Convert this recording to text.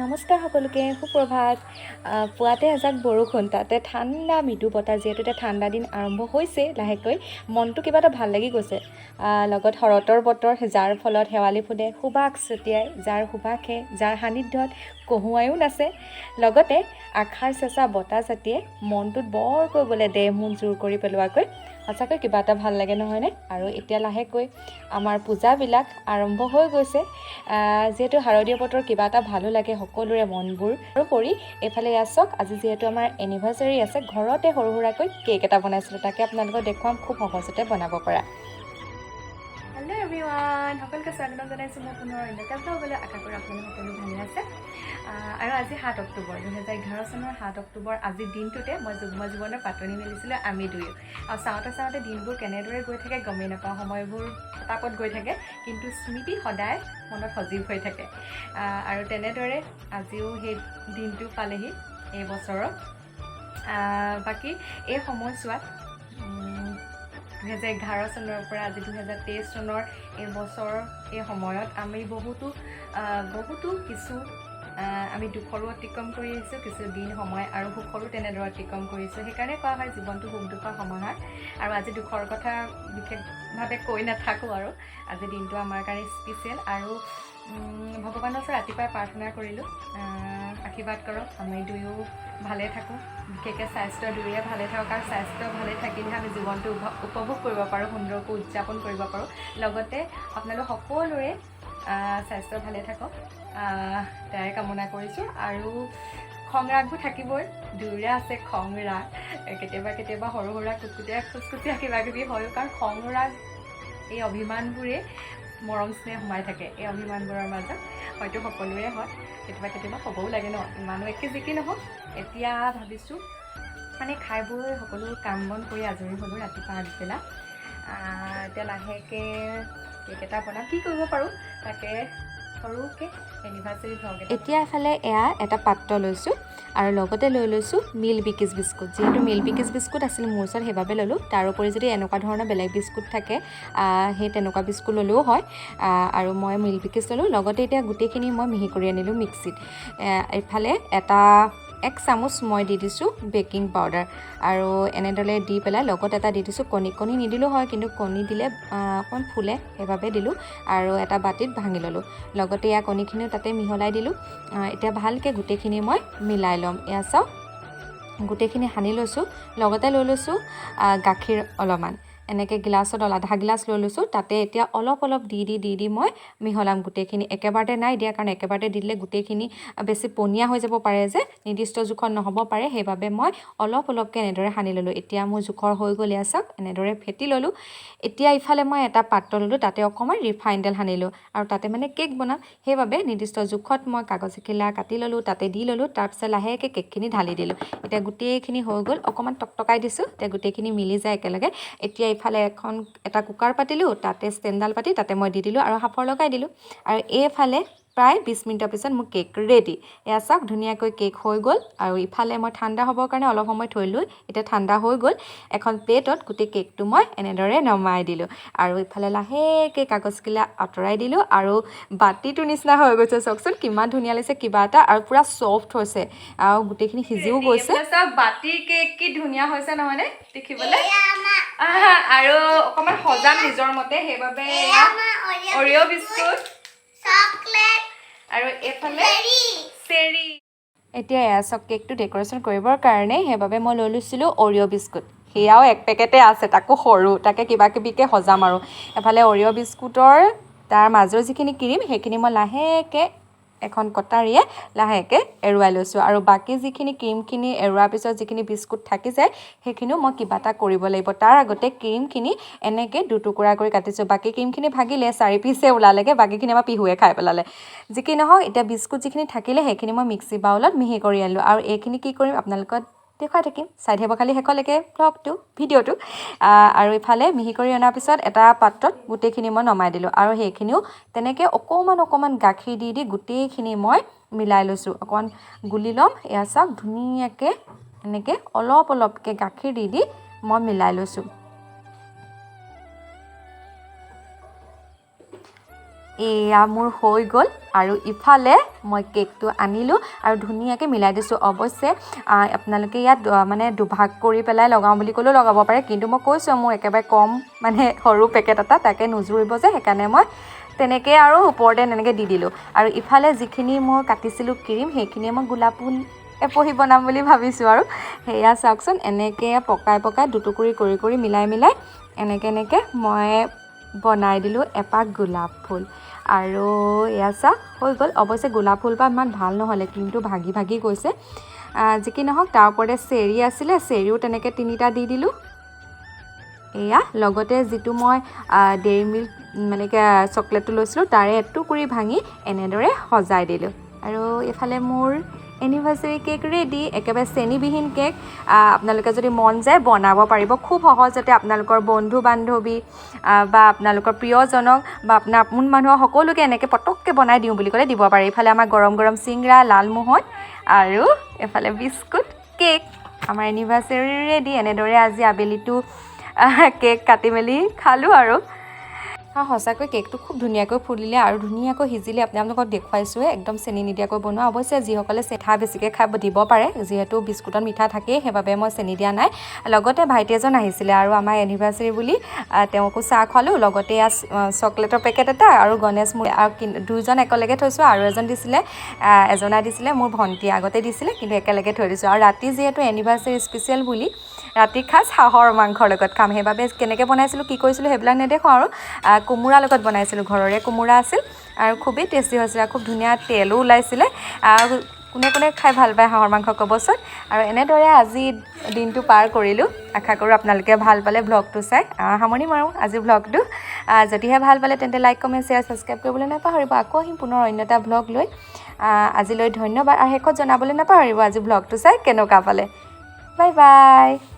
নমস্কাৰ সকলোকে, সুপ্ৰভাত। পুৱাতে এজাক বৰষুণ, তাতে ঠাণ্ডা মৃদু বতাহ। যিহেতু এতিয়া ঠাণ্ডা দিন আৰম্ভ হৈছে লাহেকৈ, মনটো কিবা এটা ভাল লাগি গৈছে। লগত শৰতৰ বতৰ, যাৰ ফলত শেৱালি ফুলে সুবাস ছটিয়াই, যাৰ সুবাসে, যাৰ সান্নিধ্যত কহুৱায়ো নাচে। লগতে আশাৰ চেঁচা বতাহ জাতিয়ে মনটোত বৰকৈ বোলে দেহ মন জোৰ কৰি পেলোৱাকৈ সঁচাকৈ কিবা এটা ভাল লাগে, নহয়নে? আৰু এতিয়া লাহেকৈ আমাৰ পূজাবিলাক আৰম্ভ হৈ গৈছে। যিহেতু শাৰদীয় বতৰ, কিবা এটা ভালো লাগে সকলোৰে মনবোৰ। তাৰোপৰি এইফালে এয়া চাওক, আজি যিহেতু আমাৰ এনিভাৰ্চাৰী আছে, ঘৰতে সৰু সুৰাকৈ কেক এটা বনাইছিলোঁ, তাকে আপোনালোকক দেখুৱাম, খুব সহজতে বনাব পৰা। হেল্ল' এভৰিৱান, সকলোকে স্বাগতম জনাইছোঁ মই পুনৰ অন্য এটা ব্লগলৈ। আশা কৰোঁ আপোনালোক সকলো ভালে আছে। আৰু আজি 7 অক্টোবৰ, 2011 চনৰ 7 অক্টোবৰ। আজিৰ দিনটোতে মই যুগ্ম জীৱনৰ পাতনি মেলিছিলোঁ আমি দুয়ো। আৰু চাওঁতে চাওঁতে দিনবোৰ কেনেদৰে গৈ থাকে গমেই নাপাওঁ। সময়বোৰ ফটাফট গৈ থাকে, কিন্তু স্মৃতি সদায় মনত সজীৱ হৈ থাকে। আৰু তেনেদৰে আজিও সেই দিনটো পালেহি এই বছৰৰ। বাকী এই সময়ছোৱাত 2011 চনৰ পৰা আজি 2023 চনৰ এই বছৰৰ এই সময়ত আমি বহুতো বহুতো কিছু আমি দুখৰো অতিক্ৰম কৰি আহিছোঁ কিছু দিন সময় আৰু সুখৰো তেনেদৰে অতিক্ৰম কৰিছোঁ। সেইকাৰণে কোৱা হয়, জীৱনটো সুখ দুখৰ সমাহাৰ। আৰু আজি দুখৰ কথা বিশেষভাৱে কৈ নাথাকোঁ। আৰু আজি দিনটো আমাৰ কাৰণে স্পেচিয়েল। আৰু ভগৱানৰ ওচৰত ৰাতিপুৱাই প্ৰাৰ্থনা কৰিলোঁ, আশীৰ্বাদ কৰক আমি দুয়ো ভালে থাকোঁ, বিশেষকৈ স্বাস্থ্য দুয়োৰে ভালে থাকক। কাৰণ স্বাস্থ্য ভালে থাকিলেহে আমি জীৱনটো উপভোগ কৰিব পাৰোঁ, সুন্দৰকৈ উদযাপন কৰিব পাৰোঁ। লগতে আপোনালোক সকলোৰে স্বাস্থ্য ভালে থাকক, তাৰে কামনা কৰিছোঁ। আৰু খং ৰাগবোৰ থাকিবই, দুয়োৰে আছে খং ৰাগ। কেতিয়াবা কেতিয়াবা সৰু সুৰা কুটকুটীয়া খুচখুচীয়া কিবা কিবি হয়ো। কাৰণ খং ৰাগ এই অভিমানবোৰেই মৰম স্নেহ সোমাই থাকে এই অভিমানবোৰৰ মাজত। হয়তো সকলোৰে হয়, কেতিয়াবা কেতিয়াবা হ'বও লাগে ন, ইমানো একে যি কি নহওক। এতিয়া ভাবিছোঁ মানে খাই বৈ সকলো কাম বন কৰি আজৰি হ'লোঁ ৰাতিপুৱা আগবেলা। এতিয়া লাহেকৈ কেক এটা বনাম, কি কৰিব পাৰোঁ তাকে সৰুকৈ এনিভাৰ্চাৰী ভ্লগ এটা। এতিয়া এফালে এয়া এটা পাত্ৰ লৈছোঁ আৰু লগতে লৈ লৈছোঁ মিল্ক বিকিজ বিস্কুট। যিহেতু মিল্ক বিকিজ বিস্কুট আছিল মোৰ ওচৰত, সেইবাবে ল'লোঁ। তাৰোপৰি যদি এনেকুৱা ধৰণৰ বেলেগ বিস্কুট থাকে, সেই তেনেকুৱা বিস্কুট ল'লেও হয়। আৰু মই মিল্ক বিকিজ ল'লোঁ। লগতে এতিয়া গোটেইখিনি মই মিহি কৰি আনিলোঁ মিক্সিত। এইফালে এটা এক চামুচ মই দি দিছোঁ বেকিং পাউডাৰ আৰু এনেদৰে দি পেলাই লগত এটা দি দিছোঁ কণী। কণী নিদিলেও হয়, কিন্তু কণী দিলে অকণমান ফুলে, সেইবাবে দিলোঁ। আৰু এটা বাতিত ভাঙি ল'লোঁ। লগতে এয়া কণীখিনিও তাতে মিহলাই দিলোঁ। এতিয়া ভালকৈ গোটেইখিনি মই মিলাই ল'ম। এয়া চাওক, গোটেইখিনি সানি লৈছোঁ। লগতে লৈ লৈছোঁ গাখীৰ অলপমান, এনেকৈ গিলাচত আধা গিলাচ লৈ লৈছোঁ। তাতে এতিয়া অলপ অলপ দি দি দি দি মই মিহলাম গোটেইখিনি। একেবাৰতে নাই দিয়া, কাৰণ একেবাৰতে দি দিলে গোটেইখিনি বেছি পনীয়া হৈ যাব পাৰে যে, নিৰ্দিষ্ট জোখত নহ'ব পাৰে। সেইবাবে মই অলপ অলপকৈ এনেদৰে সানি ল'লোঁ। এতিয়া মোৰ জোখৰ হৈ গ'ল। এয়া চাওক, এনেদৰে ফেটি ল'লোঁ। এতিয়া ইফালে মই এটা পাত্ৰ ল'লোঁ, তাতে অকণমান ৰিফাইন তেল সানিলোঁ আৰু তাতে মানে কেক বনাম, সেইবাবে নিৰ্দিষ্ট জোখত মই কাগজ এখিলা কাটি ল'লোঁ, তাতে দি ল'লোঁ। তাৰপিছত লাহেকৈ কেকখিনি ঢালি দিলোঁ। এতিয়া গোটেইখিনি হৈ গ'ল। অকণমান টকটকাই দিছোঁ, এতিয়া গোটেইখিনি মিলি যায় একেলগে। এতিয়া ইফালে এটা কুকাৰ পাতিলোঁ, তাতে ষ্টেণ্ডডাল পাতি তাতে মই দি দিলোঁ আৰু সাঁফৰ লগাই দিলোঁ। আৰু এইফালে প্ৰায় 20 মিনিটৰ পিছত মোৰ কেক ৰেডি। এয়া চাওক, ধুনীয়াকৈ কেক হৈ গ'ল। আৰু ইফালে মই ঠাণ্ডা হ'বৰ কাৰণে অলপ সময় থৈ দিলোঁ। এতিয়া ঠাণ্ডা হৈ গ'ল। এখন প্লেটত গোটেই কেকটো মই এনেদৰে নমাই দিলোঁ আৰু ইফালে লাহেকৈ কাগজখিলা আঁতৰাই দিলোঁ। আৰু বাতিটোৰ নিচিনা হৈ গৈছে, চাওকচোন কিমান ধুনীয়া লাগিছে কিবা এটা। আৰু পূৰা ছফ্ট হৈছে আৰু গোটেইখিনি সিজিও গৈছে। চাওক, বাতিৰ কেক কি ধুনীয়া হৈছে নহয়নে দেখিবলৈ? আৰু অকণমান সজাম নিজৰ মতে, সেইবাবে অৰিঅ' বিস্কুট চকলেট আৰু এইফালে চেৰি। এতিয়া এয়া চাওক, কেকটো ডেক'ৰেশ্যন কৰিবৰ কাৰণে, সেইবাবে মই লৈ লৈছিলোঁ অৰিঅ' বিস্কুট। সেয়াও এক পেকেটে আছে, তাকো সৰু। তাকে কিবা কিবিকৈ সজাম। আৰু এফালে অৰিঅ' বিস্কুটৰ তাৰ মাজৰ যিখিনি ক্ৰীম, সেইখিনি মই লাহেকৈ এখন কটাৰীয়ে লাহেকৈ এৰুৱাই লৈছোঁ। আৰু বাকী যিখিনি ক্ৰীমখিনি এৰুৱাৰ পিছত যিখিনি বিস্কুট থাকি যায়, সেইখিনিও মই কিবা এটা কৰিব লাগিব। তাৰ আগতে ক্ৰীমখিনি এনেকৈ দুটুকুৰা কৰি কাটিছোঁ। বাকী ক্ৰীমখিনি ভাগিলে, চাৰি পিচে ওলালেগৈ, বাকীখিনি আমাৰ পিহুৱে খাই পেলালে। যি কি নহওক, এতিয়া বিস্কুট যিখিনি থাকিলে, সেইখিনি মই মিক্সি বাউলত মিহি কৰি আনিলোঁ। আৰু এইখিনি কি কৰিম আপোনালোকক দেখুৱাই থাকিম, চাই থাকিব খালি শেষলৈকে ভ্লগটো, ভিডিঅ'টো। আৰু ইফালে মিহি কৰি অনাৰ পিছত এটা পাত্ৰত গোটেইখিনি মই নমাই দিলোঁ। আৰু সেইখিনিও তেনেকৈ অকণমান অকণমান গাখীৰ দি দি গোটেইখিনি মই মিলাই লৈছোঁ। অকণমান গুলি ল'ম। এয়া চাওক, ধুনীয়াকৈ এনেকৈ অলপ অলপকৈ গাখীৰ দি দি মই মিলাই লৈছোঁ। এয়া মোৰ হৈ গ'ল। আৰু ইফালে মই কেকটো আনিলোঁ আৰু ধুনীয়াকৈ মিলাই দিছোঁ। অৱশ্যে আপোনালোকে ইয়াত মানে দুভাগ কৰি পেলাই লগাওঁ বুলি ক'লেও লগাব পাৰে, কিন্তু মই কৈছোঁ মোৰ একেবাৰে কম, মানে সৰু পেকেট এটা, তাকে নুজুৰিব যে, সেইকাৰণে মই তেনেকৈ আৰু ওপৰতে তেনেকৈ দি দিলোঁ। আৰু ইফালে যিখিনি মই কাটিছিলোঁ ক্ৰীম, সেইখিনিয়ে মই গোলাপ ফুল এপহি বনাম বুলি ভাবিছোঁ। আৰু সেয়া চাওকচোন, এনেকৈ পকাই পকাই দুটুকুৰি কৰি কৰি মিলাই মিলাই এনেকৈ এনেকৈ মই বনাই দিলোঁ এপাহ গোলাপ ফুল। আৰু এয়া চাওক, হৈ গ'ল। অৱশ্যে গোলাপ ফুলপাহ ইমান ভাল নহ'লে, ক্ৰীমটো ভাগি ভাগি গৈছে। যি কি নহওক, তাৰ ওপৰতে চেৰি আছিলে, চেৰিও তেনেকৈ তিনিটা দি দিলোঁ। এয়া লগতে যিটো মই ডেইৰী মিল্ক, মানে চকলেটটো লৈছিলোঁ, তাৰে এটুকুৰি ভাঙি এনেদৰে সজাই দিলোঁ। আৰু এইফালে মোৰ এনিভাৰ্চাৰী কেক ৰেডি, একেবাৰে চেনিবিহীন কেক। আপোনালোকে যদি মন যায় বনাব পাৰিব খুব সহজতে। আপোনালোকৰ বন্ধু বান্ধৱী বা আপোনালোকৰ প্ৰিয়জনক বা আপোনাৰ আপোন মানুহক সকলোকে এনেকৈ পটককৈ বনাই দিওঁ বুলি ক'লে দিব পাৰে। এইফালে আমাৰ গৰম গৰম চিংৰা, লালমোহন আৰু এইফালে বিস্কুট, কেক, আমাৰ এনিভাৰ্চাৰী ৰেডি। এনেদৰে আজি আবেলিটো কেক কাটি মেলি খালোঁ। আৰু সঁচাকৈ কেকটো খুব ধুনীয়াকৈ ফুলিলে আৰু ধুনীয়াকৈ সিজিলে। আপোনালোকক দেখুৱাইছোঁৱে, একদম চেনি নিদিয়াকৈ বনোৱা। অৱশ্যে যিসকলে মিঠা বেছিকৈ খাই দিব পাৰে, যিহেতু বিস্কুটত মিঠা থাকেই, সেইবাবে মই চেনি দিয়া নাই। লগতে ভাইটি এজন আহিছিলে আৰু আমাৰ এনিভাৰ্চাৰী বুলি তেওঁকো চাহ খোৱালোঁ। লগতে এয়া চকলেটৰ পেকেট এটা আৰু গণেশ মোৰ আৰু দুজন একেলগে থৈছোঁ। আৰু এজন দিছিলে, এজনা দিছিলে, মোৰ ভণ্টিয়ে আগতে দিছিলে, কিন্তু একেলগে থৈ দিছোঁ। আৰু ৰাতি যিহেতু এনিভাৰ্চাৰী স্পেচিয়েল বুলি ৰাতি সাজ হাঁহৰ মাংসৰ লগত খাম, সেইবাবে কেনেকৈ বনাইছিলোঁ, কি কৰিছিলোঁ সেইবিলাক নেদেখুৱাওঁ। আৰু কোমোৰাৰ লগত বনাইছিলোঁ, ঘৰৰে কোমোৰা আছিল আৰু খুবেই টেষ্টি হৈছিলে আৰু খুব ধুনীয়া তেলো ওলাইছিলে। আৰু কোনে কোনে খাই ভাল পায় হাঁহৰ মাংস ক'বচোন। আৰু এনেদৰে আজি দিনটো পাৰ কৰিলোঁ। আশা কৰোঁ আপোনালোকে ভাল পালে ভ্লগটো চাই। সামৰণি মাৰোঁ আজিৰ ভ্লগটো। যদিহে ভাল পালে তেন্তে লাইক, কমেণ্ট, শ্বেয়াৰ, ছাবস্ক্ৰাইব কৰিবলৈ নাপাহৰিব। আকৌ আহিম পুনৰ অন্য এটা ভ্লগ লৈ। আজিলৈ ধন্যবাদ। আৰু শেষত জনাবলৈ নাপাহৰিব আজি ভ্লগটো চাই কেনেকুৱা পালে। Bye bye.